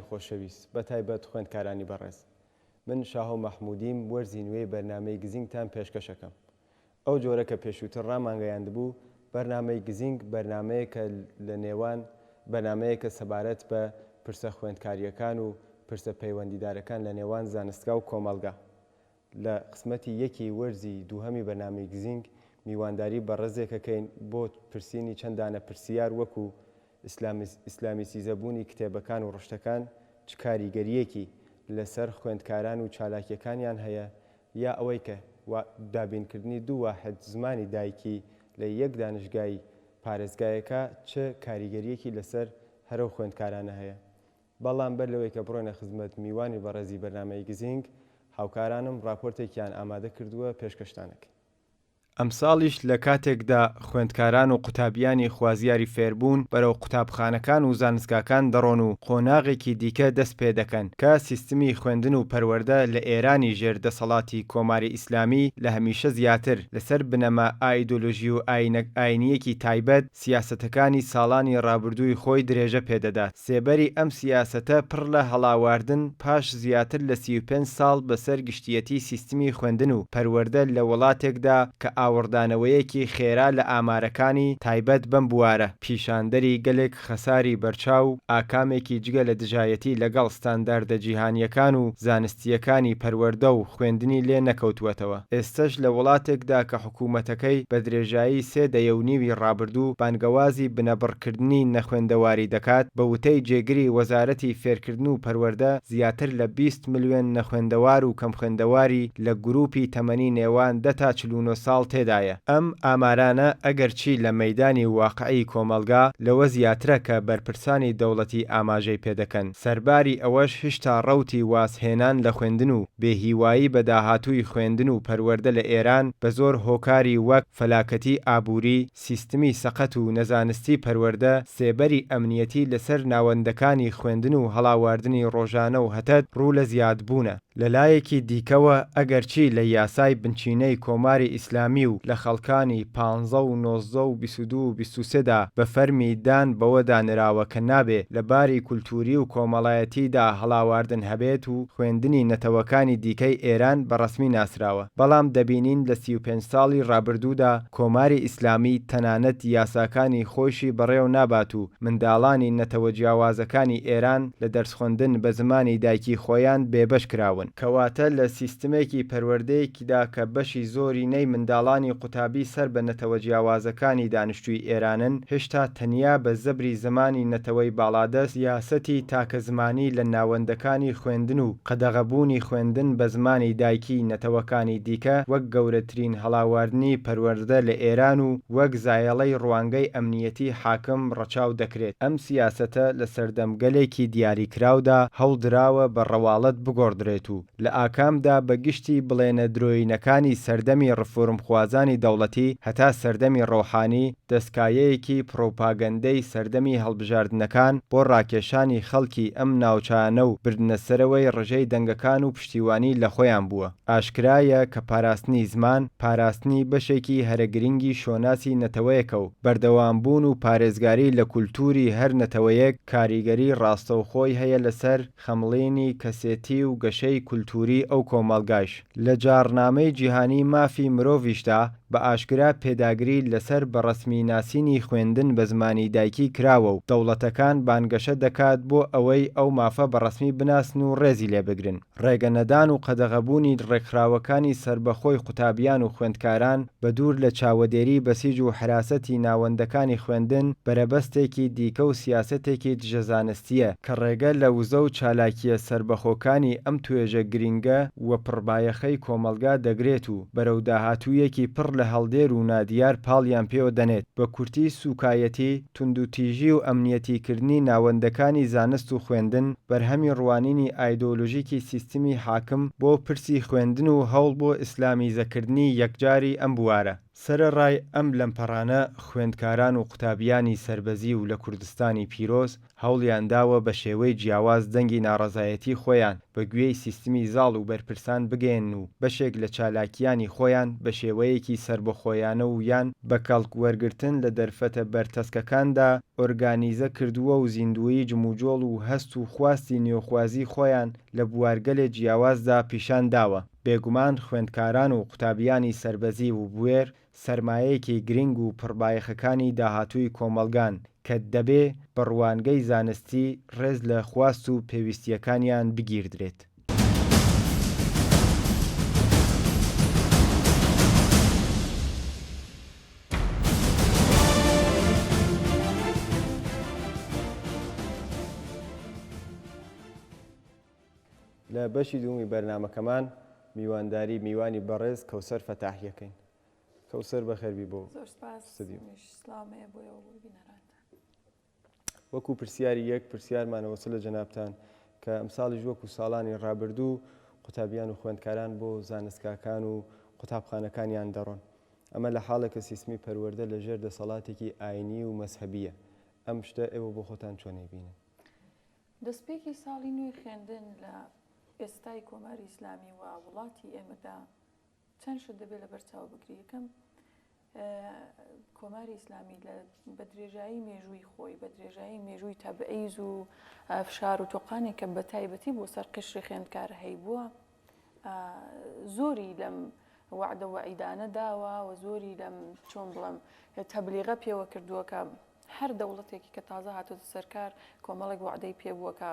بینەرانی خۆشەویست بە تایبەت خوێندکارانی بەڕێز. من شاهۆ مەحمودیم وەرزی نوێی بەرنامەی گزینگتان پێشکەش ئەکەم. ئەو جۆرە کە پێشووتر ڕامانگەیاندبوو بەرنامەی گزینگ بەرنامەیەکە لە نێوان بەرنامەیەکە سەبارەت بە پرسە خوێندکارییەکان و پرسە پەیوەندیدارەکان لە نێوان زانستگا و کۆمەڵگا. لە قسمەتی یەکی وەرزی دووهەمی بەرنامەی گزینگ میوانداری بەڕێزێک ئەکەین بۆ پرسینی چەند دانە پرسیار وەکو ئیسلامیسیزەبوونی کتێبەکان و ڕشتەکان چ کاریگەرییەکی لەسەر خوێندکاران و چالاکییەکانیان هەیە یا ئەوەی کە دابینکردنی دوو واحد زمانی دایکی لە یەک دانشگای پارێزگایەکا چ کاریگەرییەکی لەسەر هەر ئەو خوێندکارانە هەیە. بەڵام بەر لەوەی کە بڕۆینە خزمەت میوانی بەڕێزی بەرنامەی گزینگ، هاوکارانم ڕاپۆرتێکیان ئامادە کردووە پێشکەشتان ئەکەین. ئەمساڵیش لە کاتێکدا خوێندکاران و قوتابیانی خوازیاری فێربوون بەرەو قوتابخانەکان و زانستگاکان دەڕۆن و قۆناغێکی دیکە دەست پێ دەکەن کە سیستمی خوێندن و پەروەردە لە ئێرانی ژێر دەسەڵاتی کۆماری ئیسلامی لە هەمیشە زیاتر لەسەر بنەما ئایدۆلۆژی و ئاینییەکی تایبەت سیاسەتەکانی ساڵانی ڕابردووی خۆی درێژە پێ دەدات. سێبەری ئەم سیاسەتە پڕ لە هەڵاواردن پاش زیاتر لە 35 ساڵ بەسەر گشتیەتی سیستمی خوێندن و پەروەردە لە وڵاتێکدا کە ئاوڕدانەوەیەکی خێرا لە ئامارەکانی تایبەت بەم بوارە پیشاندەری گەلێک خەساری بەرچاو و ئاکامێکی جگە لە دژایەتی لەگەڵ ستانداردە جیهانییەکان و زانستییەکانی پەروەردە و خوێندنی لێ نەکەوتووەتەوە. ئێستەش لە وڵاتێکدا کە حکوومەتەکەی بە درێژایی سێ دەیە و نیوی ڕابردوو بانگەوازی بنەبڕکردنی نەخوێندەواری دەکات، بە وتەی جێگری وەزارەتی فێرکردن و پەروەردە زیاتر لە 20 ملیۆن نەخوێندەوار و کەمخوێندەواری لە گرووپی تەمەنی نێوان دە تا 49 ساڵ تێدایە. ئەم ئامارانە ئەگەرچی لە مەیدانی واقعی کۆمەڵگا لەوە زیاترە کە بەرپرسانی دەوڵەتی ئاماژەی پێدەکەن، سەرباری ئەوەش هیشتا ڕەوتی وازهێنان لە خوێندن و بێهیوایی بە داهاتووی خوێندن و پەروەردە لە ئێران بە زۆر هۆکاری وەک فەلاکەتی ئابووری، سیستمی سەقەت و نەزانستی پەروەردە، سێبەری ئەمنیەتی لەسەر ناوەندەکانی خوێندن و هەڵاواردنی ڕۆژانە و هتد ڕوو لە زیادبوونە. لە لایەکی دیکەوە ئەگەرچی لە یاسای بنچینەی کۆماری ئیسلامی و لە خەڵکانی پانزە و 19 و 22 و 23 دا بە فەرمی دان بەوەدا نراوە کە نابێ لە باری کولتووری و کۆمەڵایەتیدا هەڵاواردن هەبێت و خوێندنی نەتەوەکانی دیکەی ئێران بە ڕەسمی ناسراوە بەڵام دەبینین لە 35 ساڵی ڕابردوودا کۆماری ئیسلامی تەنانەت یاساکانی خۆیشی بەڕێوە نابات و منداڵانی نەتەوە جیاوازەکانی ئێران لە دەرسخوەندن بە زمانی دایکی خۆیان بێبەش کراون. کەواتە لە سیستمێکی پەروەردەیەکیدا کە بەشی زۆرینەی منداڵانی قوتابی سەر بە نەتەوە جیاوازەکانی دانیشتووی ئێرانن، هێشتا تەنیا بە زەبری زمانی نەتەوەی باڵادەست، سیاسەتی تاکە زمانی لە ناوەندەکانی خوێندن و قەدەغەبوونی خوێندن بە زمانی دایکی نەتەوەکانی دیکە وەک گەورەترین هەڵاواردنی پەروەردە لە ئێران و وەک زایەڵەی ڕوانگەی ئەمنیەتی حاکم ڕەچاو دەکرێت. ئەم سیاسەتە لە سەردەمگەلێکی دیاریکراودا هەوڵدراوە بە ڕەواڵەت بگۆڕدرێت و لە ئاکامدا بە گشتی بڵێنە درۆیینەکانی سەردەمی ڕفۆرمخوازانی دەوڵەتی هەتا سەردەمی ڕۆحانی دەستکایەیەکی پڕوپاگەندەی سەردەمی هەڵبژاردنەکان بۆ ڕاکێشانی خەڵکی ئەم ناوچانە و بردنەسەرەوەی ڕژەی دەنگەکان و پشتیوانی لە خۆیان بووە. ئاشکرایە کە پاراستنی زمان، پاراستنی بەشێکی هەرە گرنگی شۆناسی نەتەوەیەکە و بەردەوامبوون و پارێزگاری لە کولتووری هەر نەتەوەیەک کاریگەری ڕاستەوخۆی هەیە لەسەر خەمڵینی کەسێتی و گەشەی کولتووری ئەو کۆمەڵگایش. لە جاڕنامەی جیهانی مافی مرۆڤیشدا بە ئاشکرا پێداگری لەسەر بە ڕەسمی ناسینی خوێندن بە زمانی دایکی کراوە و دەوڵەتەکان بانگەشە دەکات بۆ ئەوەی ئەو مافە بە ڕەسمی بناسن و ڕێزی لێ بگرن. ڕێگە نەدان و قەدەغەبوونی ڕێکخراوەکانی سەربەخۆی قوتابیان و خوێندکاران بە دوور لە چاوەدێری بەسیج و حەراسەتی ناوەندەکانی خوێندن بەرەبەستێکی دیکە و سیاسەتێکی دژەزانستییە کە ڕێگە لە وزە و چالاکییە سەربەخۆکانی ئەم توێژە گرینگە و پڕبایەخەی کۆمەڵگا دەگرێت و بەرەو داهاتوویەکی پڕ لە هەڵدێر و نادیار پاڵیان پێوە دەنێت. بە کورتی سووکایەتی، توندوتیژی و ئەمنیەتیکردنی ناوەندەکانی زانست و خوێندن، بەرهەمی ڕوانینی ئایدۆلۆژیکی سیستمی حاکم بۆ پرسی خوێندن و هەوڵ بۆ ئیسلامیزەکردنی یەکجاری ئەم بوارە. سەرەڕای ئەم لەمپەڕانە خوێندکاران و قوتابیانی سەربەزی و لە کوردستانی پیرۆز هەوڵیان داوە بە شێوەی جیاواز دەنگی ناڕەزایەتی خۆیان بە گوێی سیستمی زاڵ و بەرپرسان بگەیەنن و بەشێک لە چالاکییانی خۆیان بە شێوەیەکی سەربەخۆیانە و یان بە کەڵک وەرگرتن لە دەرفەتە بەرتەسکەکاندا ئۆرگانیزە کردووە و زیندوویی جموجۆڵ و هەست و خواستی نوێخوازی خۆیان لە بوارگەلێ جیاوازدا پیشان داوە. بێگومان خوێندکاران و قوتابیانی سەربەزی و بوێر سەرمایەیەکی گرنگ و پڕبایەخەکانی داهاتووی کۆمەڵگان کە دەبێ بە ڕوانگەی زانستی ڕێز لە خواست و پێویستییەکانیان بگیردرێت. لە بەشی دووەمی بەرنامەکەمان میوانداری میوانی بەڕێز کەوسەر فەتاحی ئەکەین. کەوسەر بەخێربی بۆ زۆر سپاس ستۆدیۆ. منیش سڵاوم هەیە بۆ ئێوە بۆ بینەرانتان. وەکو پرسیاری یەک پرسیارمانەوە چ لە جەنابتان کە ئەمساڵیش وەکو ساڵانی ڕابردوو قوتابیان و خوێندکاران بۆ زانستگاکان و قوتابخانەکانیان دەڕۆن. ئەمە لە حاڵێک کە سیستمی پەروەردە لە ژێر دەسەڵاتێکی ئاینی و مەزهەبییە. ئەم شتە ئێوە بۆ خۆتان چۆن ئەیبینن؟ دەستپێکی ساڵی نوێی خوێندن لە ئێستای کۆماری ئیسلامی و وڵاتی ئێمەدا چەند شت دەبێت لەبەر چاو بگری یەکەم کۆماری ئیسلامی لە بە درێژایی مێژووی خۆی بە درێژایی مێژووی تەبعیز و فشار و تۆقانێک کە بە تایبەتی بۆ سەر قشری خوێندکار هەیبووە زۆری لەم وەعدە وەعیدانە داوە و زۆری لەم چۆن بڵێم تەبلیغە پێوە کردووە کە هەر دەوڵەتێکی کە تازە هاتۆتە سەرکار کۆمەڵێک وەعدەی پێ بووە کە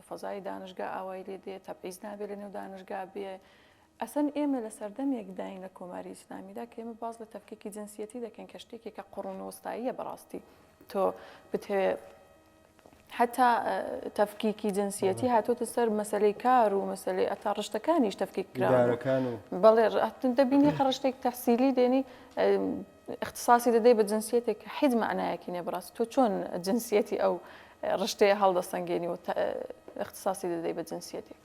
فەزای دانشگا ئاوای لێ دێ تەبعیز نابێ لە نێو دانشگا بێ ئەسەن ئێمە لە سەردەمێکداین لە کۆماری ئیسلامیدا کە ئێمە باس لە تەفکیکی جنسیەتی دەکەین کە شتێکێکە قڕون وەستاییە بەڕاستی تۆ بتەوێ حتا تەفکیکی جنسیەتی هاتۆتە سەر مەسلەی کار و مەسلەی ئەتا ڕشتەکانیش تەفکیک کراوەکان و بەڵێ دەبینی ڕشتێک تەحسیلی دێنی اختصاصی دەدەی بە جنسیەتێک کە هیچ مەعنایەکی نیە بەڕاستی تۆ چۆن جنسیەتی ئەو ڕشتەیە هەڵدەسەنگێنی و اختصاصی دەدەی بە جنسیەتێک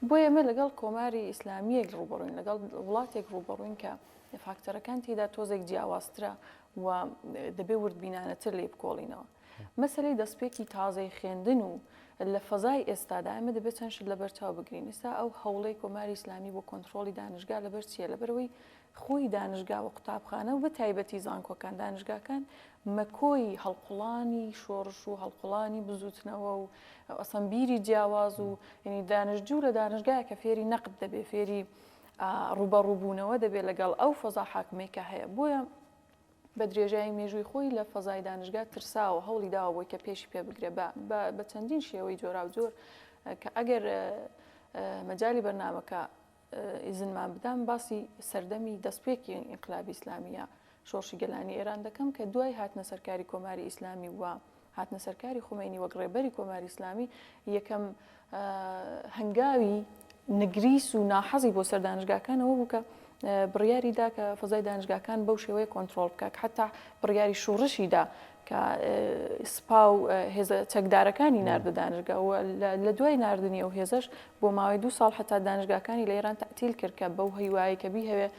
بۆیە ئێمە لەگەڵ کۆماری ئیسلامیەک ڕوبەڕوین لەگەڵ وڵاتێک ڕوبەڕوین کە فاکتەرەکان تێدا تۆزێک جیاوازترە و دەبێ وردبینانەتر لێ بکۆڵینەوە مەسلەی دەستپێکی تازەی خوێندن و لە فەزای ئێستادا ئێمە دەبێت چەند شت لەبەرچاو بگرین ئێستا ئەو هەوڵەی کۆماری ئیسلامی بۆ کۆنتترۆڵی دانشگا لەبەر چییە لەبەرەوەی خۆی دانشگا و قوتابخانە و بە تایبەتی زانکۆکان، دانشگاکان مەکۆی هەڵقوڵانی شۆڕش و هەڵقوڵانی بزووتنەوە و ئەسڵەن بیری جیاواز و یعنی دانشجوو لە دانشگایە کە فێری نەقد دەبێ فێری ڕووبەڕووبوونەوە دەبێ لەگەڵ ئەو فەزا حاکمەی کە هەیە بۆیە بە درێژایی مێژووی خۆی لە فەزای دانشگا ترساوە هەوڵی داوە بۆی کە پێشی پێ بگرێ بە چەندین شێوەی جۆراوجۆر کە ئەگەر مەجای بەرنامەکە ئیزنمان بدا من باسی سەردەمی دەستپێکی ئینقلابی ئیسلامی یا شۆڕشی گەلانی ئێران دەکەم کە دوای هاتنە سەرکاری کۆماری ئیسلامی و هاتنە سەرکاری خومەینی وەک ڕێبەری کۆماری ئیسلامی یەکەم هەنگاوی نگریس و ناحەزی بۆ سەر دانشگاکانەوە بوو کە بڕیاری دا کە فەزای دانشگاکان بەو شێوەیە کۆنترۆڵ بکە کە حتا بڕیاری شوڕشی دا کە سپا و هێزە چەکدارەکانی ناردە دانشگا و لە دوای ناردنی ئەو هێزەش بۆ ماوەی دوو ساڵ حتا دانشگاکانی لە ئێران تەعتیل کرد کە بەو هیوایەی کە بیهەوێ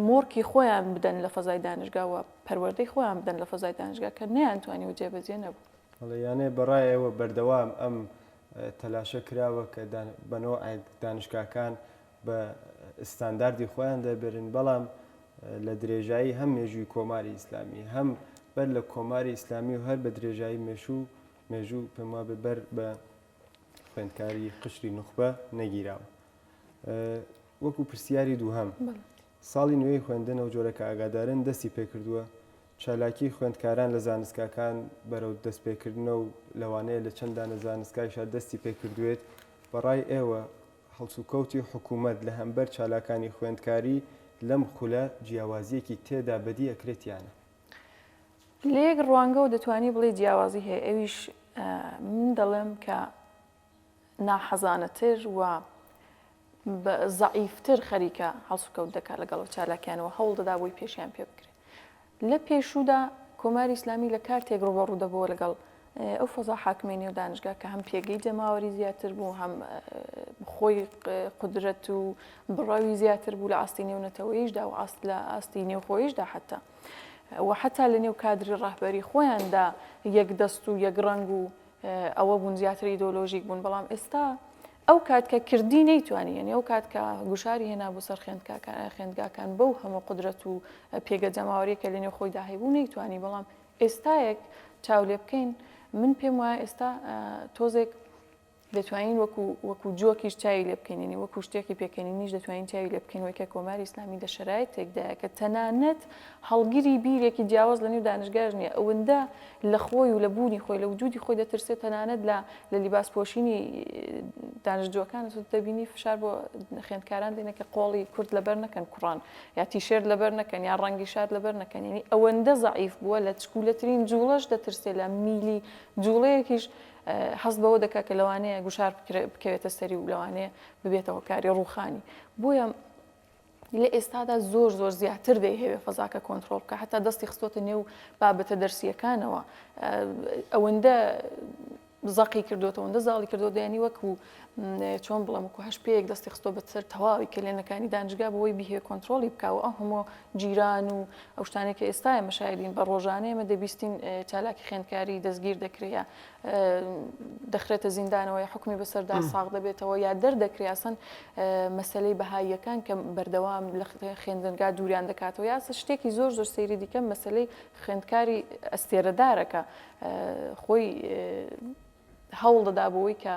مۆرکی خۆیان بدەن لە فەزای دانشگا و پەروەردەی خۆیان بدەن لە فەزای دانشگا کە نەیانتوانی و جێبەجێ نەبوو. بەڵێ یانێ بە ڕای ئێوە بەردەوام ئەم تەلاشە کراوە کە بە نەوعێک دانشگاکان بە ئستانداردی خۆیان دەربرن بەڵام لە درێژایی هەم مێژووی کۆماری ئیسلامی هەم بەر لە کۆماری ئیسلامی و هەر بە درێژایی مێشوو مێژوو پێم وابێ بەر بە خوێندکاری قشری نوخبە نەگیراوە. وەکو پرسیاری دووهەم ساڵی نوێی خوێندن ئەو جۆرە کە ئاگادارن دەستی پێکردووە چالاکی خوێندکاران لە زانستگاکان بەرەو دەستپێکردنە و لەوانەیە لە چەند دانە زانستگایشا دەستی پێکردوێت بەڕای ئێوە هەڵسوکەوتی حکوومەت لە هەمبەر چالاکانی خوێندکاری لەم خولە جیاوازییەکی تێدا بەدی ئەکرێت یانە؟ لە یەک ڕوانگەوە دەتوانی بڵێی جیاوازی هەیە ئەویش من دەڵێم کە ناحەزانەتر و زەعیفتر خەریکە هەڵسوکەوت دەکات لەگەڵ ئەو چالاکیانەوە هەوڵ دەدا بۆی پێشیان پێ بگرێت. لە پێشوودا کۆماری ئیسلامی لە کارتێک ڕووبەڕوو دەبۆوە لەگەڵ. ئەو فەزا حاکمەی نێو دانشگا کە هەم پێگەی جەماوەری زیاتر بوو هەم خۆی قودرەت و بڕەوی زیاتر بوو لە ئاستی نێونەتەوەیشدا و ئاست لە ئاستی نێوخۆیشدا حتا و حتا لە نێو کادری ڕەهبەری خۆیاندا یەک دەست و یەک ڕەنگ و ئەوە بوون زیاتر ئیدۆلۆژیک بوون بەڵام ئێستا ئەو کات کە کردی نەیتوانی یعنی ئەو کات کە گوشاری هێنا بۆ سەر خوێندگاکان بەو هەموو قودرەت و پێگە جەماوەریە کە لەنێو خۆیدا هەیبوو نەیتوانی بەڵام ئێستایەک چاو لێ بکەین من پێم وایە ئێستا تۆزێک دەتوانین وەکو وەکو جۆکیش چاوی لێ بکەین یعنی وەکو شتێکی پێکەنینیش دەتوانین چاوی لێ بکەین وەکە کۆماری ئیسلامی لە شەرایتێکدایە کە تەنانەت هەڵگری بیرێکی جیاواز لە نێو دانشگاش نییە ئەوەندە لە خۆی و لە بوونی خۆی لە وجودی خۆی دەترسێت تەنانەت لە لە لیباس پۆشینی دانشجوەکان دەبینی فشار بۆ خوێندکاران دێنە کە قۆڵی کورد لەبەر نەکەن کوڕان یا تیشێرت لەبەر نەکەن یا ڕەنگی شاد لەبەر نەکەن یعنی ئەوەندە زەعیف بووە لە چکولەترین جوڵەش دەترسێ لە میلی جوڵەیەکیش حەز بەوە دەکات کە لەوانەیە گوشار بکەوێتە سەری و لەوانەیە ببێتە هۆکاری ڕووخانی بۆیە لە ئێستادا زۆر زۆر زیاتر دەیهەوێ فەزاکە کۆنترۆڵ بکە حتا دەستی خستۆتە نێو بابەتە دەرسیەکانەوە ئەوەندە زەقی کردووەتەوە ئەوەندە زاڵی کردووە دەیانی وەکو چۆن بڵێم وەکو هەش پێیەک دەستی خستۆ بە سەر تەواوی کەلێنەکانی دانشگا بۆی بیهێ کۆنترۆڵی بکا و ئەو هەموو جیران و ئەو شتانەی کە ئێستا ئێمە شایدین بە ڕۆژانە ئێمە دەبیستین چالاکی خوێندکاری دەستگیر دەکرێ یا دەخرێتە زیندانەوە یا حکومی بەسەردا ساغ دەبێتەوە یا دەردەکرێ ئەسەن مەسلەی بەهاییەکان کە بەردەوام لە خوێندنگا دووریان دەکاتەوە یا شتێکی زۆر زۆر سەیری دیکە مەسلەی خوێندکاری ئەستێرەدارەکە خۆی هەوڵ دەدا بۆی کە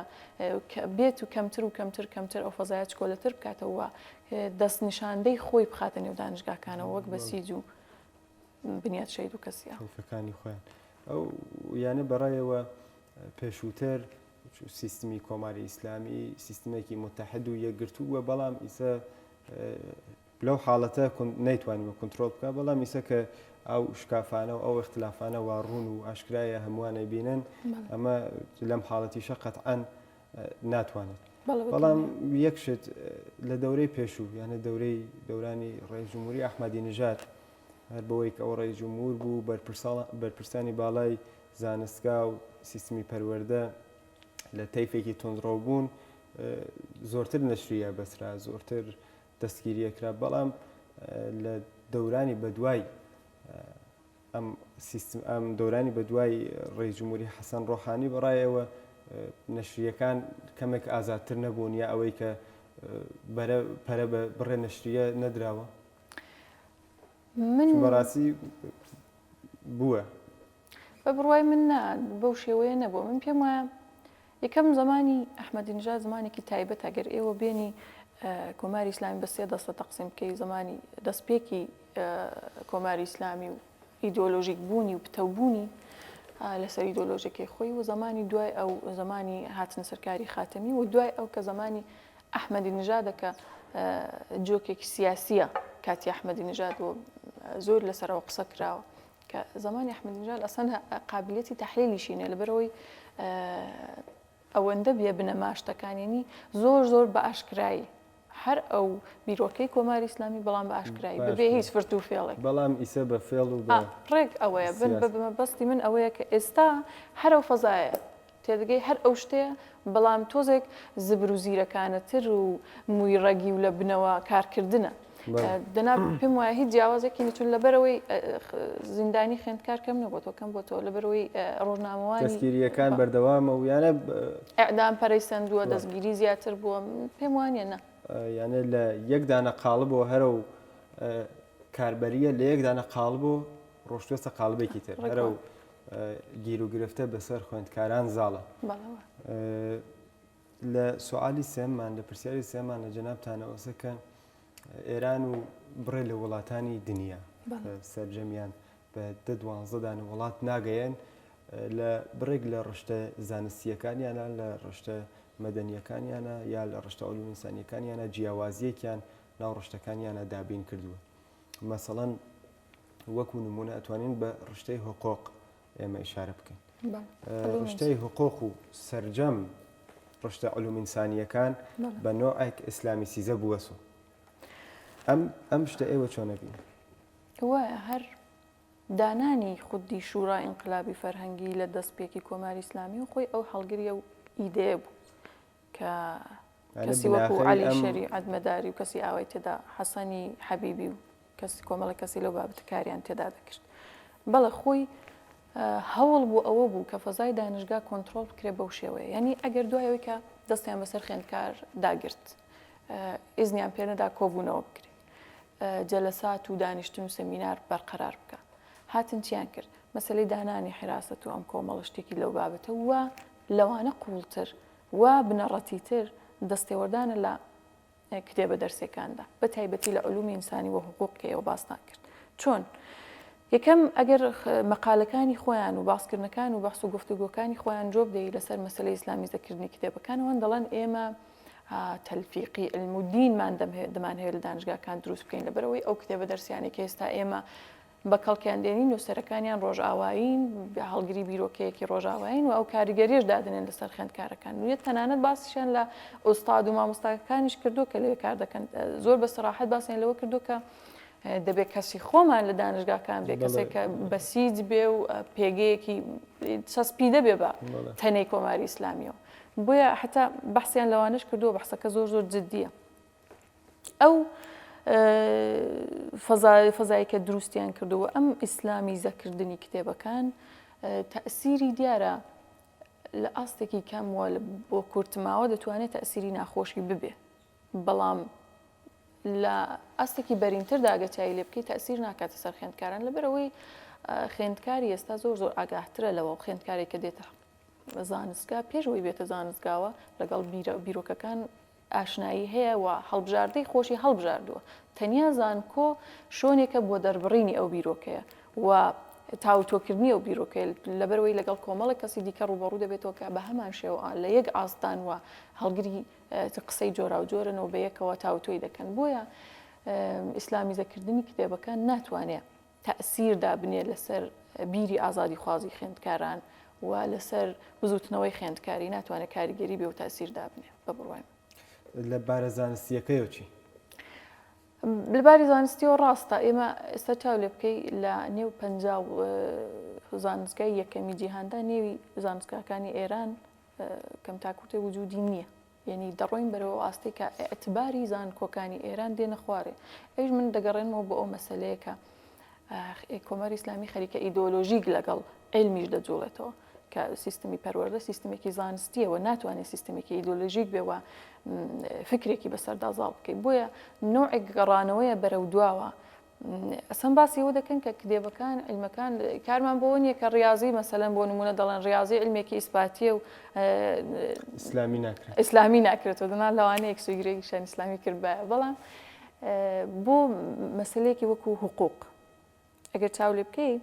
بێت و کەمتر و کەمتر کەمتر ئەو فەزایە چکۆلەتر بکاتەوە دەست نیشاندەی خۆی بخاتە نێو دانشگاکانەوە وەک بەسیج و بنیات شەید و کەسیە کەیفەکانی خۆیان ئەو یانە بەڕایەوە پێشووتر سیستمی کۆماری ئیسلامی سیستمێکی متحد و یەکگرتوو بووە بەڵام ئیسە لەو حاڵەتە نەیتوانیوە کونترۆڵ بکا، بەڵام ئیسە کە ئەو شکافانە و ئەو ئیختلافانە وا ڕوون و ئاشکرایە هەمووان ئەیبینن، ئەمە لەم حاڵەتیشە قەتعەن ناتوانێت. بەڵام یەک شت لە دەورەی پێشوو یانە دەورەی دەورانی ڕئیس جمهوری ئەحمەدی نژاد هەر بەوەی کە ئەو ڕئیس جمهور بوو بەرپرسانی باڵای زانستگا و سیستمی پەروەردە لە تەیفێکی توندڕەو بوون زۆرتر نەشریە بەسرا زۆرتر دەستگیریە کرا بەڵام لە دەورانی بەدوای ئەم سیستم ئەم دەورانی بەدوای ڕێی جمهوری حەسەن ڕۆحانی بەڕایەوە نەشریەکان کەمێک ئازادتر نەبوون یا ئەوەی کە بەرە پەرە بە بڕێ نەشریە نەدراوە من بەڕاستی بووە بە بڕوای من نا بەو شێوەیە نەبووە من پێم وایە یەکەم زمانی ئەحمەدی نژاد زمانێکی تایبەتە گەر ئێوە بێنی کۆماری ئیسلامی بە سێ دەستە تەقسیم بکەی زمانی دەستپێکی کۆماری ئیسلامی و ئیدۆلۆژیک بوونی و پتەوبوونی لەسەر ئیدۆلۆژیەکەی خۆی و زمانی دوای ئەو زمانی هاتنە سەرکاری خاتەمی و دوای ئەو کە زمانی ئەحمەدی نژادە کە جۆکێکی سیاسیە کاتی ئەحمەدی نژاد و زۆر لەسەرەوە قسە کراوە کە زەمانی ئەحمەدی نژاد ئەسڵەن قابلیەتی تەحلیلیشی نیە لەبەرئەوەی ئەوەندە بێ بنەما شتەکان یعنی زۆر زۆر بە ئاشکرایی هەر ئەو بیرۆکەی کۆماری ئیسلامی بەڵام بە ئاشکرایی بەبێ هیچ فرت و فێڵێک بەڵام ئیسە بە فێڵ و بە ڕێک ئەوەیە بن بە مەبەستی من ئەوەیە کە ئێستا هەر ئەو فەزایە تێدەگەی هەر ئەو شتەیە بەڵام تۆزێک زبر و زیرەکانەتر و مووی ڕەگی و لە بنەوە کارکردنە. دەنا پێم وایە هیچ جیاوازێکی نیە چون لەبەرەوەی زیندانی خوێندکار کەم نەبۆتەوە کەم بۆتەوە لەبەرەوەی ڕۆژنامەوانی دەستگیریەکان بەردەوامە و یانە ئەعدام پەرەی سەندووە دەستگیری زیاتر بووە پێم وانە نا یانە لە یەک دانە قاڵب و هەرە و کاربەریە لە یەک دانە قاڵب و ڕۆشتوەسە قاڵبێکی تر هەرە و گیروگرفتە بەسەر خوێندکاران زاڵە. لە سوالی سێممان لە پرسیاری سێمان لە جەنابتانەوەسە کە ئێران و بڕێ لە وڵاتانی دنیا سەرجەمیان بە دە دوانزەدان وڵات ناگەیەن لە بڕێک لە ڕشتە زانستیەکانیانە لە ڕشتە مەدەنیەکانیانە یا لە ڕشتە علوم ئینسانیەکانیانە جیاوازیەکیان ناو ڕشتەکانیانە دابین کردووە مەسەڵەن وەکو نمونە ئەتوانین بە ڕشتەی حقوق ئێمە ئیشارە بکەین ڕشتەی حقوق و سەرجەم ڕشتە علوم ئینسانیەکان بە نوعێک ئیسلامی سیزە بووەسو ئەم ئەم شتە ئێوە چۆنە بین وایە هەر. دانانی خودی شورای ئینقلابی فەرهەنگی لە دەستپێکی کۆماری ئیسلامی و خۆی ئەو هەڵگری ئەو ئیدەیە بوو کە کەسی وەکو عەلی شەریعەتمەداری و کەسی ئاوای تێدا حەسەنی حەبیبی و کەسی کۆمەڵە کەسی لەو بابەتە کاریان تێدا دەکرد. بەڵێ خۆی هەوڵ بۆ ئەوە بوو کە فەزای دانشگا کۆنترۆڵ بکرێت بەو شێوەیە یعنی ئەگەر دوای ئەوەی کە دەستیان بەسەر خوێندکار داگرت ئیزنیان پێنەدا کۆبوونەوە بکرێت جەلەسات و دانیشتن و سەمینار بەرقەرار بکە هاتن چیان کرد مەسلەی دانانی حراست و ئەم کۆمەڵە شتێکی لەو بابەتە و لەوانە قوڵتر و بنەڕەتیتر دەستێوەردانە لە کتێبە دەرسیەکاندا بە تایبەتی لە علومی ئینسانی و حقوق کە ئێوە باستان کرد چۆن؟ یەکەم ئەگەر مەقالەکانی خۆیان و باسکردنەکان و بەحس و گفتوگۆکانی خۆیان جۆ بدەی لەسەر مەسەلەی ئیسلامیزەکردنی کتێبەکان وان دەڵێن ئێمە تەلفیقی علم و دینمان دەمانهەوێت لە دانشگاکان دروست بکەین لەبەرەوەی ئەو کتێبە دەرسیانەی کە ئێستا ئێمە بە کەڵکیان دێنین، نووسەرەکانیان ڕۆژئاوایین، هەڵگری بیرۆکەیەکی ڕۆژئاوایین و ئەو کاریگەریەش دادەنێن لەسەر خوێندکارەکان. و تەنانەت باسیشیان لە ئوستاد و مامۆستاکانیش کردووە کە لەوێ کار دەکەن. زۆر بە سەراحەت باسیان لەوە کردووە کە دەبێت کەسی خۆمان لە دانشگاکان بێ، کەسێک کە بەسیج بێ و پێگەیەکی چەسپیدە بێ بە تەنەی کۆماری ئیسلامیەوە. بۆیە حتا بەحسیان لەوانەش کردووە، بەحسەکە زۆر زۆر جدیە. ئەو فەزای کە دروستیان کردووە ئەم ئیسلامیزەکردنی کتێبەکان تەئسیری دیارە لە ئاستێکی کەم وە بۆ کورتماوە دەتوانێت تەئسیری ناخۆشی ببێ بەڵام لە ئاستێکی بەرینتردا ئەگەر چاوی لێ بکەی تەئسیر ناکاتە سەر خوێندکاران لەبەرئەوەی خوێندکاری ئێستا زۆر زۆر ئاگاهترە لەوە خوێندکارێک کە دێتە زانستگا پێش ئەوەی بێتە زانستگاوە لەگەڵ بیرۆکەکان ئاشنایی هەیە و هەڵبژاردەی خۆشی هەڵبژاردووە. تەنیا زانکۆ شۆنێکە بۆ دەربڕینی ئەو بیرۆکەیە و تاوتۆکردنی ئەو بیرۆکەیە، لەبەرئەوەی لەگەڵ کۆمەڵێک کەسی دیکە ڕووبەڕوو دەبێتەوە کە بە هەمان شێوە لە یەک ئاستدان و هەڵگری قسەی جۆراوجۆرن و بەیەکەوە تاوتۆی دەکەن. بۆیە ئیسلامیزەکردنی کتێبەکە ناتوانێ تەئسیر دابنێ لەسەر بیری ئازادیخوازی خوێندکاران و لەسەر بزوتنەوەی خوێندکاری ناتوانێت کاریگەری بێ و تەئسیر دابنێ بە بڕوای من. لە بارە زانستییەکەیەوە چی؟ لە باری زانستیەوە ڕاستە ئێمە ئێستا چاو لێ بکەی لە نێو 50 زانستگای یەکەمی جیهاندا نێوی زانستگاکانی ئێران کەم تا کورتێ وجودی نییە یەنی دەڕۆین بەرەو ئەو ئاستەی کە ئیعتباری زانکۆکانی ئێران دێنە خوارێ. ئەویش من دەگەڕێنمەوە بۆ ئەو مەسەلەیە کە کۆماری ئیسلامی خەریکە ئیدۆلۆژیک لەگەڵ عیلمیش دەجوڵێتەوە کە سیستمی پەروەردە سیستمێکی زانستیەوە ناتوانێت سیستمێکی ئیدۆلۆژیک بێ و فکرێکی بەسەردا زاڵ بکەیت بۆیە نوعێک گەڕانەوەیە بەرەو دواوە ئەسەن باسی ئەوە دەکەن کە کتێبەکان عیلمەکان کارمان بۆ نییە کە ڕاضی مەسەلەن بۆ نمونە دەڵێن ڕاضی علمێکی ئیسپاتیە و ئیسلامی ناکرێت ئیسلامی ناکرێتەوە دەنا لەوانەیە سویگرێکیشان ئیسلامی کردبایە بەڵام بۆ مەسلەیەکی وەکو حقوق ئەگەر چاو لێ بکەی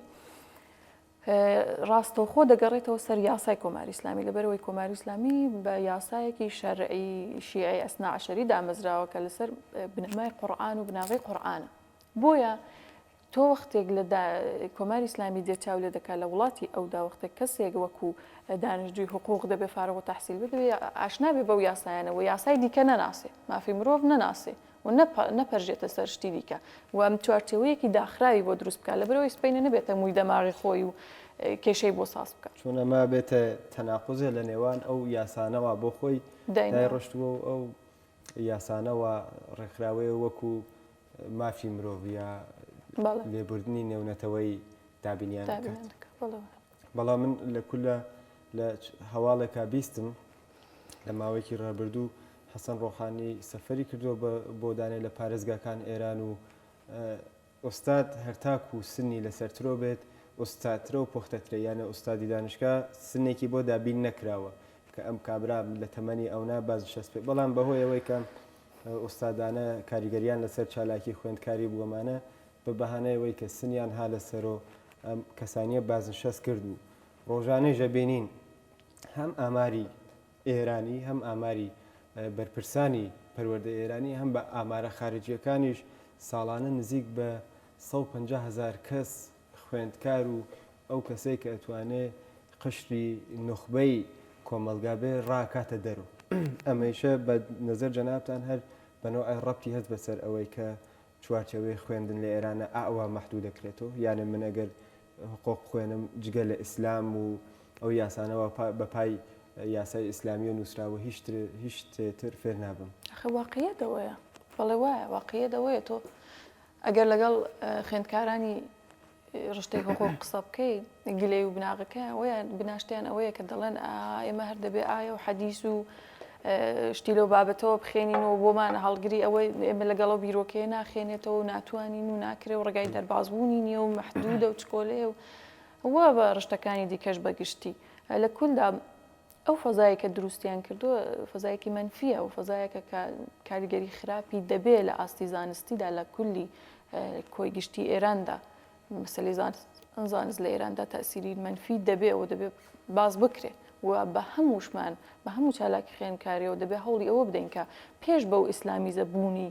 ڕاستەوخۆ دەگەڕێتەوە سەر یاسای کۆماری ئیسلامی لەبەرئەوەی کۆماری ئیسلامی بە یاسایەکی شەرعی شیعی ئەسنا عەشەری دامەزراوە کە لەسەر بنەمای قورئان و بناغەی قورئانە بۆیە تۆ وەختێک لە کۆماری ئیسلامی دێت چاو لێ دەکات لە وڵاتی ئەودا وەختێک کەسێک وەکو دانشجوی حقوق دەبێ فارغ و تەحسیل بێ دەبێ ئاشنا بێ بەو یاسایانە و یاسای دیکە نەناسێ مافی مرۆڤ نەناسێ و نەپەرژێتە سەر شتی دیکە و چوارچێوەیەکی داخراوی بۆ دروست بکات لەبەرئەوەی سبەینێ نەبێتە مووی دەماغی خۆی و کێشەی بۆ ساز بکات. چون ئەمە بێتە تەناقوزێ لە نێوان ئەو یاسانەوە بۆ خۆی دایڕشتووە و ئەو یاسانەوە ڕێکخراوەیە وەکو مافی مرۆڤ یا لێبوردنی نێونەتەوەیی دابینیان دەکات. بەڵام من لە کولە لە هەواڵێکا بیستم لە ماوەیەکی ڕابردوو حەسەن ڕۆحانی سەفەری کردووە بۆ دانێ لە پارێزگاکان ئێران و ئوستاد هەرتاکو سنی لەسەرترۆ بێت ئوستادترە و پوختەترە یانە ئوستادی دانشگا سنێکی بۆ دابین نەکراوە کە ئەم کابرا لە تەمەنی ئەونا بازنشەست بێت بەڵام بەهۆی ئەوەی کە ئوستادانە کاریگەریان لەسەر چالاکی خوێندکاری بووەمانە بە بەهانەی ئەوەی کە سنیان ها لەسەرۆ ئەم کەسانیە بازنشەست کرد و ڕۆژانەیش ئەبینین هەم ئاماری ئێرانی هەم ئاماری بەرپرسانی پەروەردەی ئێرانی هەم بە ئامارە خارجییەکانیش ساڵانە نزیک بە 150 هەزار کەس خوێندکار و ئەو کەسەی کە ئەتوانێ قشری نوخبەی کۆمەڵگا بێ ڕاکاتە دەرو ئەمەیشە بە نەزەر جەنابتان هەر بە نەوعێ ڕەبتی هەست بەسەر ئەوەی کە چوارچێوەی خوێندن لە ئێرانە ئاوا مەحدوو دەکرێتەوە یانێ من ئەگەر. حقوق بخوێنم جگە لە ئیسلام و ئەو یاسانەوە بە پای یاسای ئیسلامیە نووسراوە هیچ هیچ شتێ تر فێر نابم. ئەخە واقعیەت ئەوەیە. بەڵێ وایە واقعیەت ئەوەیە تۆ ئەگەر لەگەڵ خوێندکارانی ڕشتەی حقوق قسە بکەی گلەی و بناغەکەیان ئەوەیە بناشتیان ئەوەیە کە دەڵێن ئێمە هەر دەبێ ئایا و حەدیس و شتی لەو بابەتەوە بخێنین و بۆمان هەڵگری ئەوەی ئێمە لەگەڵەوە بیرۆکەیە ناخێنێتەوە و ناتوانین و ناکرێ و ڕێگای دەربازبوونی نییە و مەحدودە و چکۆلەیە و وا بە ڕشتەکانی دیکەش بەگشتی لە کولدا ئەو فەزایەی کە دروستیان کردووە فەزایەکی مەنفیە و فەزایەکە کە کاریگەری خراپی دەبێ لە ئاستی زانستیدا لە کولی کۆی گشتی ئێراندا مەسەلەی زانست لە ئێراندا تەسیری مەنفی دەبێ و دەبێ باس بکرێ و بە هەمووشمان بە هەموو چالاکی خوێندکاریەوە دەبێ هەوڵی ئەوە بدەین کە پێش بەو ئیسلامیزە بوونی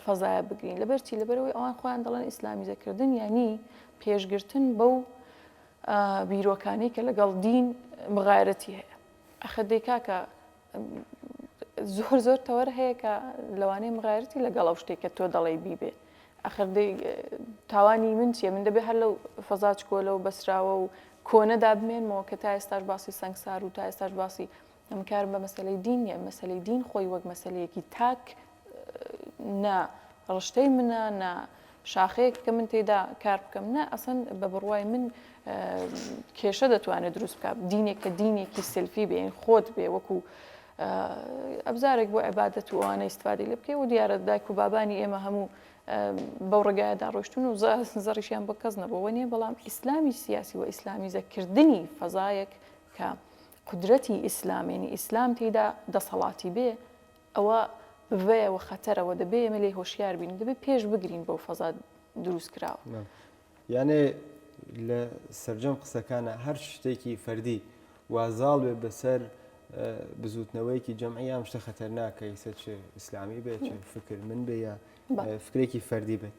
فەزایە بگرین لەبەرچی لەبەرەوەی ئەوان خۆیان دەڵێن ئیسلامیزەکردن یعنی پێشگرتن بەو بیرۆکانەی کە لەگەڵ دین مغایرەتی هەیە ئەخر دەی کاکە زۆر زۆر تەوەر هەیە کە لەوانەیە مغایرەتی لەگەڵ ئەو شتێک کە تۆ دەڵێی بیبێ ئەخر دەی تاوانی من چییە من دەبێ هەر لەو فەزا چکۆلە و بەسراوە و کۆنەدا بمێنمەوە کە تا ئێستاش باسی سەنگسار و تا ئێستاش باسی ئەم کارم بە مەسەلەی دین نیە، مەسەلەی دین خۆی وەک مەسەلەیەکی تاک نە ڕشتەی منە نە شاخەیەک کە من تێدا کار بکەم نە ئەسەن بە بڕوای من کێشە دەتوانێت دروست بکات دینێک کە دینێکی سلفی بێ خۆت بێ وەکو ئەبزارێک بۆ عیبادەت و ئەوانە ئیسفادەی لێ بکەی و دیارە دایک و بابانی ئێمە هەموو بەو ڕێگایەدا ڕۆشتون و زەڕیشیان بۆ کەس نەبووە نیە بەڵام ئیسلامی سیاسی و ئیسلامیزەکردنی فەزایەک کە قودرەتی ئیسلام یەنی ئیسلام تێیدا دەسەڵاتی بێ ئەوە بڤەیە وە خەتەرە وە دەبێ ئێمە لێی هۆشیار بین دەبێ پێش بگرین بەو فەزا دروست کراوە. یانێ لە سەرجەم قسەکانە هەر شتێکی فەردی وا زاڵ بێ بەسەر بزوتنەوەیەکی جەمعی ئەم شتە خەتەرناکە ئیسە چ ئیسلامی بێ چ فکر من بێ یا فکرێکی فەردی بێت.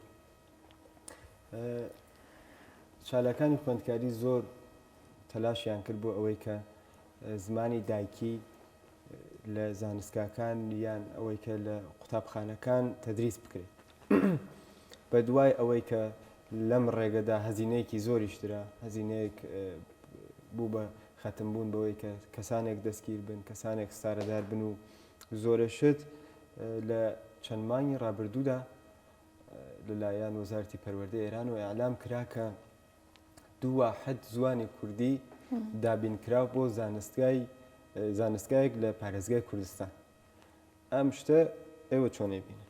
چالاکانی خوێندکاری زۆر تەلاشیان کرد بۆ ئەوەی کە زمانی دایکی لە زانستگاکان یان ئەوەی کە لە قوتابخانەکان تەدریس بکرێت. بە دوای ئەوەی کە لەم ڕێگەدا هەزینەیەکی زۆریش درا، هەزینەیەک بوو بە خەتم بوون بەوەی کە کەسانێک دەستگیر بن، کەسانێک ستارەدار بن و زۆرێ شت لە چەند مانگی ڕابردوودا لەلایەن وەزارەتی پەروەردەی ئێرانەوە ئیعلام کرا کە دوو واحد زوانی کوردی دابینکراو بۆ زانستگای زانستگایەک لە پارێزگای کوردستان ئەم شتە ئێوە چۆن ئەیبینن؟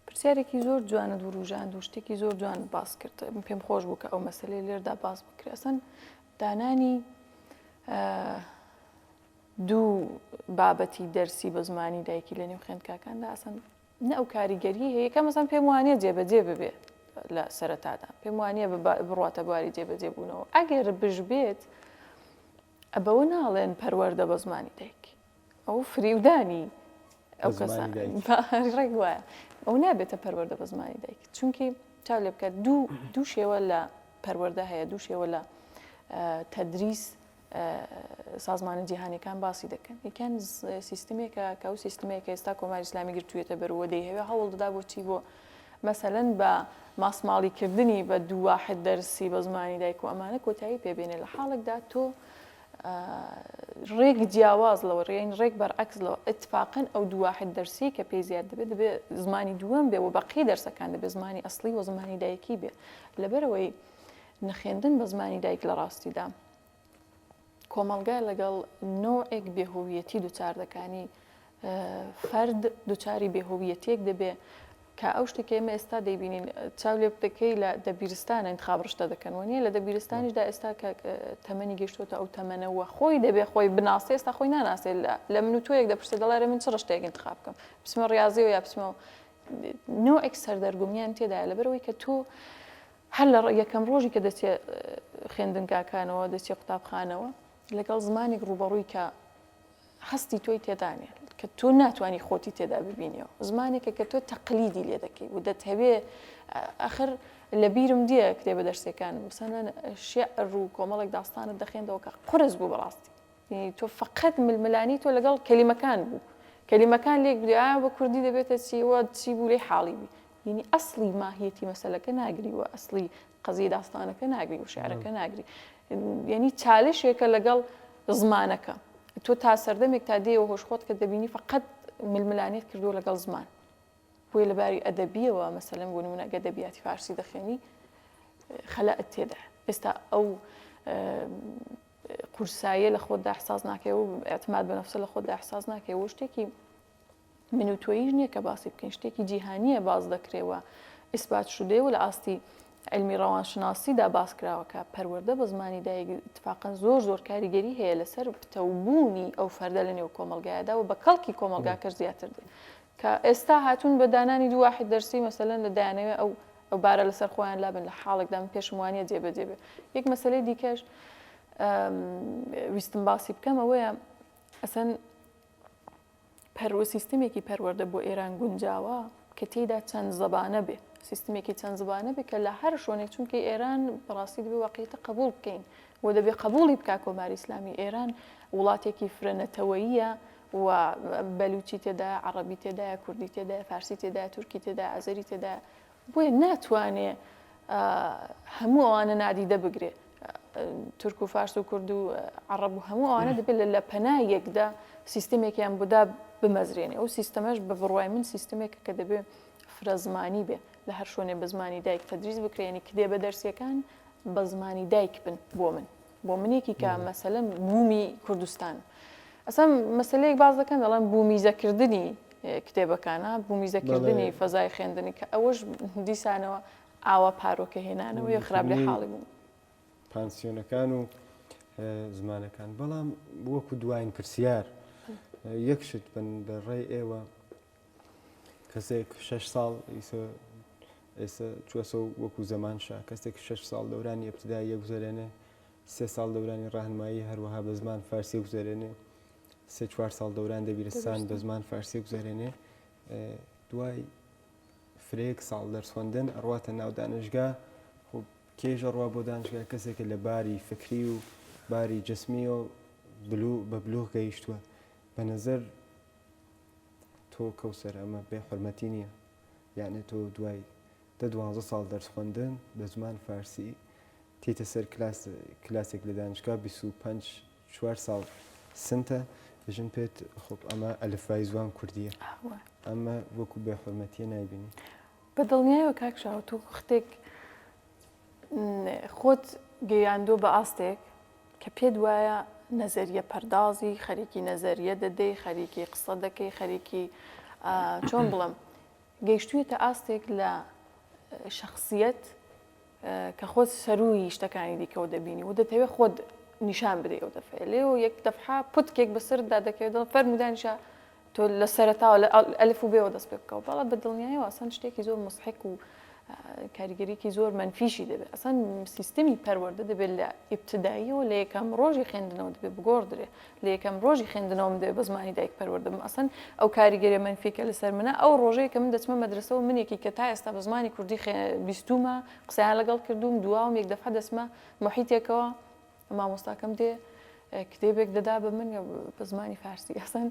پرسیارێکی زۆر جوانت وروژاند و شتێکی زۆر جوانت باس کرد پێم خۆش بوو کە ئەو مەسلەی لێردا باس بکرێ ئەسەن دانانی دوو بابەتی دەرسی بە زمانی دایکی لە نێو خوێندکاکاندا ئەسەن نە ئەو کاریگەریەی هەیە یەکەم مەسەن پێم وانیە جێبەجێ ببێ لە سەرەتادا پێم وانیە بڕواتە بواری جێبەجێ بوونەوە ئەگەر بشبێت بەوە ناڵێن پەروەردە بە زمانی دایک ئەو فریودانی ئەو کەسە ڕێک وایە ئەو نابێتە پەروەردە بە زمانی دایک چونکی چاو لێ بکە دوو دوو شێوە لە پەروەردە هەیە دوو شێوە لە تەدریس سازمانە جیهانیەکان باسی دەکەن یەکیان سیستمێکە کە ئەو سیستمەیە کە ئێستا کۆماری ئیسلامی گرتوویەتە بەر و دەیهەوێ هەوڵ دەدا بۆچی بۆ مەسەلەن بە ماسماڵیکردنی بە دوو واحد دەرسی بە زمانی دایک و ئەمانە کۆتایی پێبێنێ لە حاڵێکدا تۆ ڕێک جیاواز لەوە ڕێین ڕێک بەرعکس لەوە اتفاقن ئەو دوو واحد دەرسی کە پێی زیاد دەبێت دەبێ زمانی دووەم بێ و بەقی دەرسەکان دەبێ زمانی ئەسڵی و زمانی دایکی بێ لەبەرەوەی نەخوێندن بە زمانی دایک لە ڕاستیدا کۆمەڵگا لەگەڵ نەوعێک بێهویەتی دوچار دەکانی فەرد دوچاری بێهویەتیەک دەبێ کە ئەو شتێک ئێمە ئێستا دەیبینین چاو لێ دەکەی لە دەبیرستانە انتخاب ڕشتە دەکەن وە نیە لە دەبیرستانیشدا ئێستا کە تەمەنی گەشتۆتە ئەو تەمەنەوە خۆی دەبێ خۆی بناسێ ئێستا خۆی ناناسێ لە من و تۆیەک دەپرسێ دەڵێ من چ ڕشتەیەک انتخاب بکەم بچمە ڕاضیەوە یا بچمەوە نەوعێک سەردەرگومیان تێدایە لەبەرەوەی کە تۆ هەر لە یەکەم ڕۆژی کە دەچێ خوێندنگاکانەوە، دەچێ قوتابخانەوە، لەگەڵ زمانێک ڕووبەڕووی کە هەستی تۆی تێدا نیە، کە تۆ ناتوانی خۆتی تێدا ببینیەوە، زمانێکە کە تۆ تەقلیدی لێ دەکەی و دەتهەوێ ئەخر لە بیرم دیە کتێبە دەرسەکان مثلەن شعر و کۆمەڵێک داستانت دەخێندەوە کە قورس بوو بەڕاستی تۆ فقط ململانی تۆ لەگەڵ کەلیمەکان بوو کەلیمەکان لێک بدەی ئایا بە کوردی دەبێتە چی وە چی بوو لێی حاڵی بی. یعنی ئەسڵی ماهیەتی مەسەلەکە ناگری و ئەسڵی قەزیەی داستانەکە ناگری و شعرەکە ناگری یعنی چالشێکە لەگەڵ زمانەکە تۆ تا سەردەمێک تا دێەوە هۆش خۆت کە دەبینی فقط ململانێت کردووە لەگەڵ زمان بۆیە لە باری ئەدەبیەوە مەسەلەن بۆ نمونە گە دەبیاتی فارسی دەخێنی خەلەت تێدا ئێستا ئەو قورساییە لە خۆتدا احساس ناکەی و اعتماد بە نفسە لە خۆتدا احساس ناکەی و شتێکی من و تۆیش نییە کە باسی بکەین شتێکی جیهانیە باز دەکرێ و ئیسبات شودەیە و لە ئاستی علمی ڕەوانشناسیدا باس کراوە کە پەروەردە بە زمانی دایک اتفاقا زۆر زۆر کاریگەری هەیە لەسەر پتەوبوونی ئەو فەردە لە نێو کۆمەڵگایدا و بە کەڵکی کۆمەڵگاکەش زیاتر دێت کە ئێستا هاتوون بە دانانی دوو واحد دەرسی مەسەلەن لە دایانەوێ ئەو ئەو بارە لەسەر خۆیان لابن لە حاڵێکدا من پێشم وانە جێبەجێ بێ یەک مەسلەی دیکەش ویستم باسی بکەم ئەوەیە ئەسەن پەروە سیستمێکی پەروەردە بۆ ئێران گونجاوە کە تێیدا چەند زبانە بێ سیستمێکی چەند زبانە بێ کە لە هەر شوێنێک چونکی ئێران بەڕاستی دەبێ واقعیەتە قبول بکەین و دەبێ قبولی بکا کۆماری ئیسلامی ئێران وڵاتێکی فرە نەتەوەییە و بەلوچی تێدایە، عەڕەبی تێدایە، کوردی تێدایە، فارسی تێدایە، تورکی تێدایە، ئازەری تێدایە، بۆیە ناتوانێ هەموو ئەوانە نادیدە بگرێ. تورک و فارس و کورد و عەڕەب و هەموو ئەوانە دەبێت لە پەنا یەکدا سیستمێکیان بۆدا بمەزرێنێ. ئەو سیستەمەش بە بڕوای من سیستمێکە کە دەبێ فرە زمانی بێ، لە هەر شوێنێ بە زمانی دایک تەدریس بکرێ، یانی کتێبە دەرسییەکان بە زمانی دایک بن بۆ من. بۆ منێکی کە مەسەلەن بوومی کوردستان ئەسا مەسلەیەک باز دەکەن دەڵێن بوومیزەکردنی کتێبەکانە بوومیزەکردنی فەزای خوێندنی کە ئەوەش دیسانەوە ئاوا پارۆکە هێنانەوەی خراپ لە حاڵی بوو پانسیۆنەکان و زمانەکان بەڵام وەکو دواین پرسیار یەک شت بن بە ڕێی ئێوە کەسێک شش ساڵ ئیسە ئێستا چوەسە وەکو زەمان شا کەسێک شش ساڵ دەورانی ئبتدایی یەگوزەرێنێ سێ ساڵ دەورانی ڕاهنمایی هەروەها بە زمان فارسی گوزەرێنێ سێ چوار ساڵ دەوران دەبیرستان بە زمان فارسی گوزەرێنێ دوای فرەیەک ساڵ دەرسخواندن ئەڕواتە ناو دانشگا خۆ کێژ ئەڕوا بۆ دانشگا کەسێکە لە باری فکری و باری جسمی و بلو بە بلوغ گەیشتووە بە نظر تۆ کەوسەر ئەمە بێ حرمەتی نییە یعنی تۆ دوای دە دوانزە ساڵ دەرس خوێندن بە زمان فارسی تێیتە سەر کلاس کلاسێک لە دانشگا 25 چوار ساڵ سنتە ژن پێت خۆ ئەمە ئەلفبای زوان کوردیە ئەمە وەکو بێ حرمەتیە نایبینی بە دڵنیایەوە کاک شاوە تۆ وەختێک خۆت گەیاندووە بە ئاستێک کە پێت وایە نەزەریە پەردازی خەریکی نەزەریە دەدەی خەریکی قسە دەکەی خەریکی چۆن بڵم گەیشتوویەتە ئاستێک لە شخصیت کە خۆت سەرووی شتەکانی دیکەوە دەبینی و دەتەوێت خۆت نیشان بدەی ئەو دەفعەیە لێ و یەک دەفعە پوتکێک بەسەرتدا دەکەوێت دڵ فەرموو دانیشە تۆ لە سەرەتاوە لە ئەلف و بێوە دەست پێ بکەوە بەڵام بە دڵنیایەوە ئەسەن شتێکی زۆر مسحک و کاریگەریکی زۆر منفیشی دەبێت ئەسەن سیستمی پەروەردە دەبێت لە ئیبتداییەوە لە یەکەم ڕۆژی خوێندنەوە دەبێت بگۆڕدرێ لە یەکەم ڕۆژی خوێندنەوەم دەبێت بە زمانی دایک پەروەردە بم ئەسەن ئەو کاریگەریە مەنفیەکە لەسەر منە ئەو ڕۆژەیە کە من دەچمە مەدرسەوە منێکی کە تا ئێستا بە زمانی کوردی بیستومە قسەیان لەگەڵ کردووم دواوم یەک دەفعە دەچمە محیتێکەوە مامۆستاکەم دێ کتێبێک دەدا بە من بە زمانی فارسی ئەسەن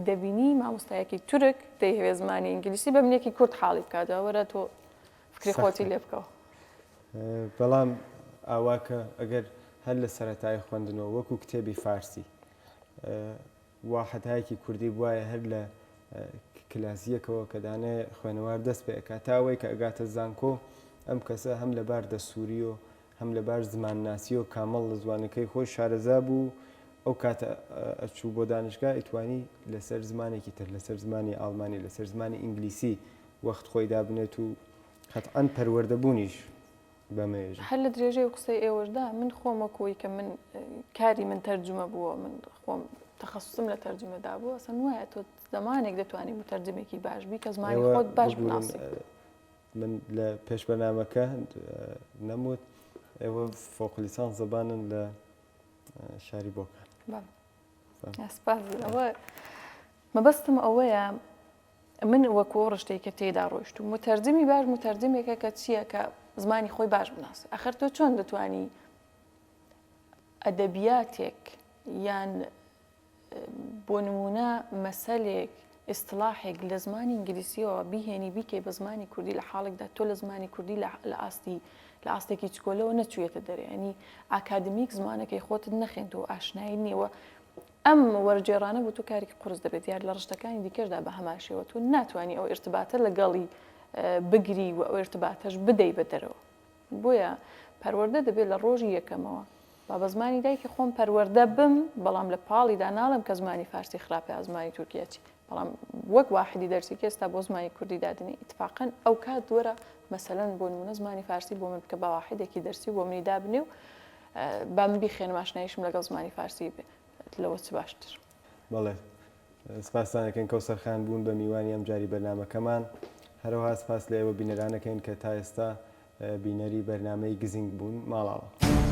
دەبینی مامۆستایەکی تورک دەیهەوێ زمانی ئینگلیسی بە منێکی کورد حاڵی بکاتەوە وەرە تۆ فکری خۆتی لێ بکەوە. بەڵام ئاوا کە ئەگەر هەر لە سەرەتای خوێندنەوە وەکو کتێبی فارسی واحدهایەکی کوردی بوایە هەر لە کلاس یەکەوە کە دانێ خوێنەوار دەست پێ ئەکات تا ئەوەی کە ئەگاتە زانکۆ ئەم کەسە هەم لە بار دەستووری و هەم لە بار زمانناسی و کامڵ لە زوانەکەی خۆی شارەزا بوو ئەو کاتە ئەچوو بۆ دانشگا ئەیتوانی لەسەر زمانێکی تر لەسەر زمانی ئاڵمانی لەسەر زمانی ئینگلیسی وەخت خۆی دابنێت و قەتعەن پەروەردە بوونیش بەمەیە. هەر لە درێژەی قسەی ئێوەشدا من خۆم وەک ئەوەی کە من کاری من تەرجومە بووە من خۆم تەخەسوسم لە تەرجومەدا بووە ئەسەن وایە تۆ زمانێک دەتوانی متەرجمێکی باش بی کە زمانی خۆت باش بناسی. من لە پێش بەرنامەکە نەموت ئێوە فوق لیسانس زبانن لە شاری بۆکان. سپاس ئەوە مەبەستم ئەوەیە من وەکو ئەو ڕشتەی کە تێیدا ڕۆیشتووم موتەرجمی باش موتەرجمێکە کە چییە کە زمانی خۆی باش بناسێ ئەخر تۆ چۆن دەتوانی ئەدەبیاتێک یان بۆ نمونە مەسەلێک. ئیستڵاحێک لە زمانی ئینگلیسیەوە بیهێنی بیکەی بە زمانی کوردی لە حاڵێکدا تۆ لە زمانی کوردی لە ئاستی لە ئاستێکی چکۆلەوە نەچوویەتە دەرێ ینی ئاکادمیک زمانەکەی خۆتت نەخێندەوە ئاشنایی نییەوە ئەم وەرگێڕانە بۆ تۆ کارێکی قورس دەبێت دیار لە ڕشتەکانی دیکەشدا بە هەمان شێوە تۆ ناتوانانی ئەو ئیرتباتە لەگەڵی بگری و ئەو ئیرتباتەش بدەی بە دەرەوە بۆیە پەروەردە دەبێت لە ڕۆژی یەکەمەوە با بە زمانی دایکی خۆم پەروەردە بم بەڵام لە پاڵیدا ناڵێم کە زمانی فارسی خراپە یا زمانی تورکیا چی بەڵام وەک واحدی دەرسی کە ئێستا بۆ زمانی کوردی دادنێ ئیتفاقەن ئەو کات وەرە مەسەلەن بۆ نمونە زمانی فارسی بۆ من بکە بە واحدێکی دەرسی بۆ منی دابنێ و با من بیخوێنم ئاشناییشم لەگەڵ زمانی فارسی بێ لەوە چ باشتر. بەڵێ سپاستان ئەکەین کەوسەر خان بوون بە میوانی ئەم جاری بەرنامەکەمان هەرەوها سپاس لە ئێوە بینەران ئەکەین کە تا ئێستا بینەری بەرنامەی گزینگ بوون ماڵاوا.